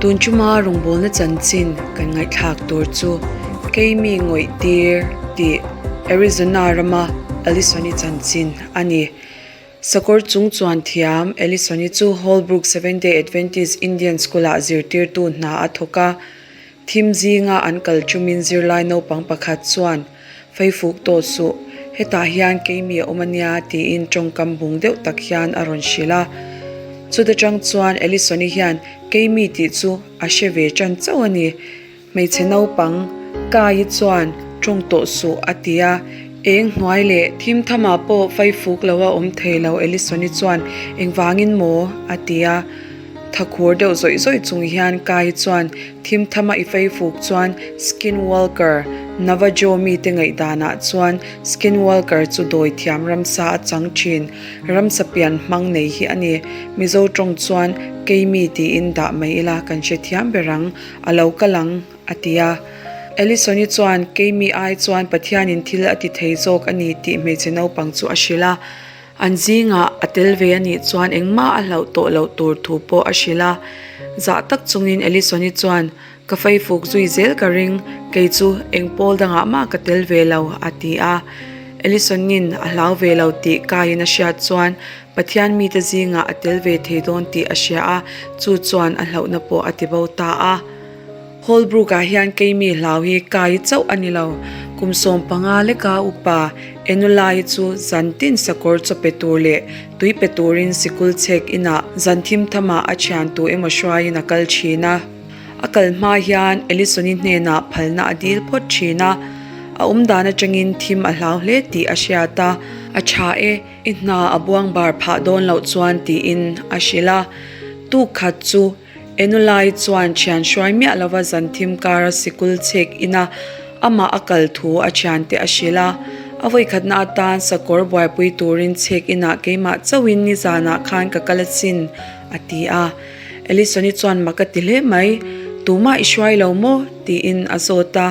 Tun chuma rawngbawlna chanchin kan ngaihthlak tur chu Keimi ngawih tir tih Arizona rama Allison-i chanchin a ni. Sakawr chung chuan thiam Allison-i chu Holbrook Seventh-day Adventist Indian School-ah zirtirtu hna a thawk a. Thim zinga an kal chumin zirlai naupang pakhat chuan, Feifuk tawh suh, hetah hian keimi a awm a nia tiin tawngkam bung deuh tak hian a rawn hrilh a. Chuta tang chuan Allison-i hian keimi tih chu a hre ve tan chauh a ni. Hmeichhe naupang Kai-i chuan tawng tawh suh a ti a, eng hnuai leh thim thamah pawh feifuk lo a awm thei lo Allison-i chuan engvangin maw? a ti a. Thakhur deuh zawih zawih chung hian Kai chuan thim thama i feifuk chuan Skinwalker, Navajo mite ngaihdanah chuan Skinwalker chu dawi thiam ramsa a chang thin, ramsa pian hmang nei hi a ni. Mizo tawng chuan Keimi tiin dah mai ila kan hrethiam ber ang, a lo kal ang, a ti a. Allison-i chuan Keimi ai chuan Pathianin thil a ti thei zawk a ni tih hmeichhe naupang chu a hrilh a. An zingah a tel ve a nih chuan engmah a hlauh tawh loh tur thu pawh a hrilh a. Zah tak chungin Allison-i chuan, Ka feifuk zui zel ka ring, kei chu eng pawl dangah mah ka tel ve lo, a ti a. Allison-in a hlau ve lo tih kaiin a hriat chuan Pathian mite zingah a tel ve thei dawn tih a hria a, chu chuan a hlauhna pawh a ti bo ta a. Holbrook-ah hian keimi hlau hi kai chauh a ni lo. Kum 15 leka upa Enulai chu zan tin sakawr chaw pe tur leh tui pe turin sikul chhek inah zan thim thamah a thian tu emaw hruaiin a kal thin a. A kal hma hian Ellison-i hnenah phalna a dil phawt thin a, a awm dan atangin thim a hlau hle tih a hriat a. A tha e, i hna a buang bar phah dawn loh chuan tiin a hrilh a. Tuk khat chu Enulai chuan thian hruai miah lova zan thim kara sikul chhek ina amah a kal thu a thiante a hrilh a. A vawikhatna atan sakawr buaipui turin chhek inah keimah chauhin nizanah khan ka kal asin, a ti a. Ellison-i chuan mak a ti hle mai, Tumah i hruai lo maw? tiin a zawt a.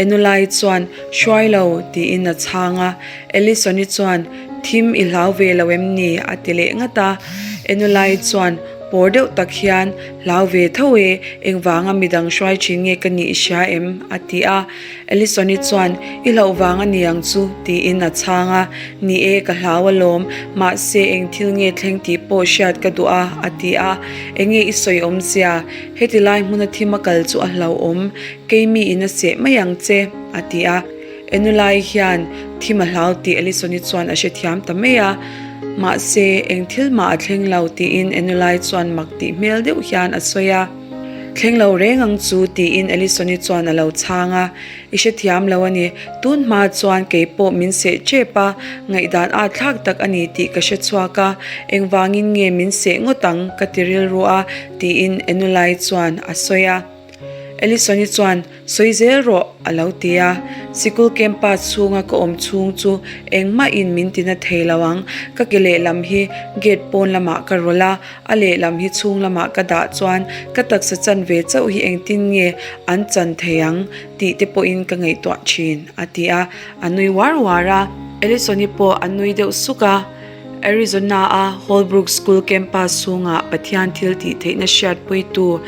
Enulai chuan, Hruai lo, tiin a chhang a. Ellison-i chuan, Thim i hlau ve lo em ni? a ti leh ngat a. Enulai chuan, Pawr deuh tak hian, Hlau ve tho e, engvanga midang hruai thin nge ka nih i hria em? a ti a. Ellison-i chuan, I hlauh vang a ni ang chu, tiin a chhang a. Ni e, ka hlau alawm, mahse eng thil nge thleng tih pawh hriat ka duh a, a ti a. Enge i sawi awmzia? Heti lai hmuna thim a kal chu a hlauhawm, keimi in a seh mai ang che, a ti a. Enulai hian thim a hlau tih Ellison-i chuan a hrethiam ta mai a. Mahse, eng thil mah a thleng lo tiin Enulai chuan mak tih hmel deuh hian a sawi a. Thleng lo reng ang chu tiin Ellison-i chuan a lo chhang a. I hrethiam lo a ni. Tun hma chuan kei pawh min seh tep a, ngaihdan at thlak tak a ni tih ka hre chhuak a. Engvangin nge min seh ngawt ang ka ti rilru a tiin Enulai chuan a sawi a. Ellison-i chuan, Sawi zel rawh, a lo ti a. Sikul campus chhunga ka awm chhung chu engmahin min tina thei lo ang. Ka ke lehlam hi gate pawn lamah ka rawlh a, a lehlam hi chhung lamah ka dah chuan ka taksa chan ve chauh hi engtin nge an chan thei ang tih te pawhin ka ngaihtuah thin, a ti a. A nui uar uar a. Ellison-i pawh a nui deuh suk a. Arizona-a Holbrook School campus chhungah Pathian thil tih theihna hriatpuitu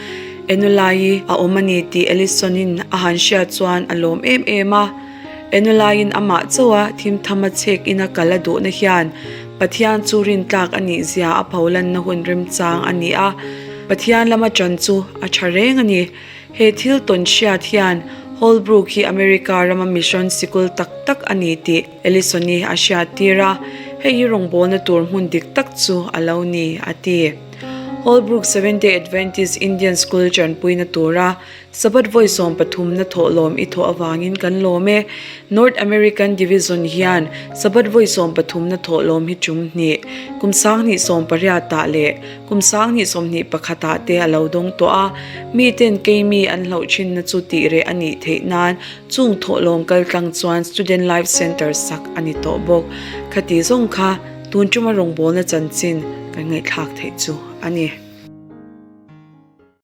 Enulai-i a awm a ni tih Ellison-in a han hriat chuan a lawm em em a. Enulai-in amah chauha thimthama chhek ina kal a duhna hian Pathian chu rintlak a nih zia a pholanna hun remchang a ni a, Pathian lama ṭan chu a ṭha reng a ni. He thil tawn hriat hian Holbrook hi America rama mission sikul tak tak a ni tih Ellison-i a hriattir a, hei hi rawngbawlna tur hmun dik tak chu a lo ni, a ti. Holbrook Seventh-day Adventist Indian School chanpuina tura Sabbath vawi sawmpathumna thawhlawm i thawh avangin kan lawm e. North American Division hian Sabbath vawi sawmpathumna thawhlawm hi tum hnih, kum sanghnih sawmpariatah leh kum sanghnih sawmhnih pakhatah te a lo dawng tawh a. Miten keimi an hlauh thinna chu tih reh a nih theih nan Chung thawhlawm kaltlang chuan Student Life Centre sak a ni tawh bawk. Khati zawng kha tun tuma rawngbawlna chanchin kan ngaihthlak theih chu a ni.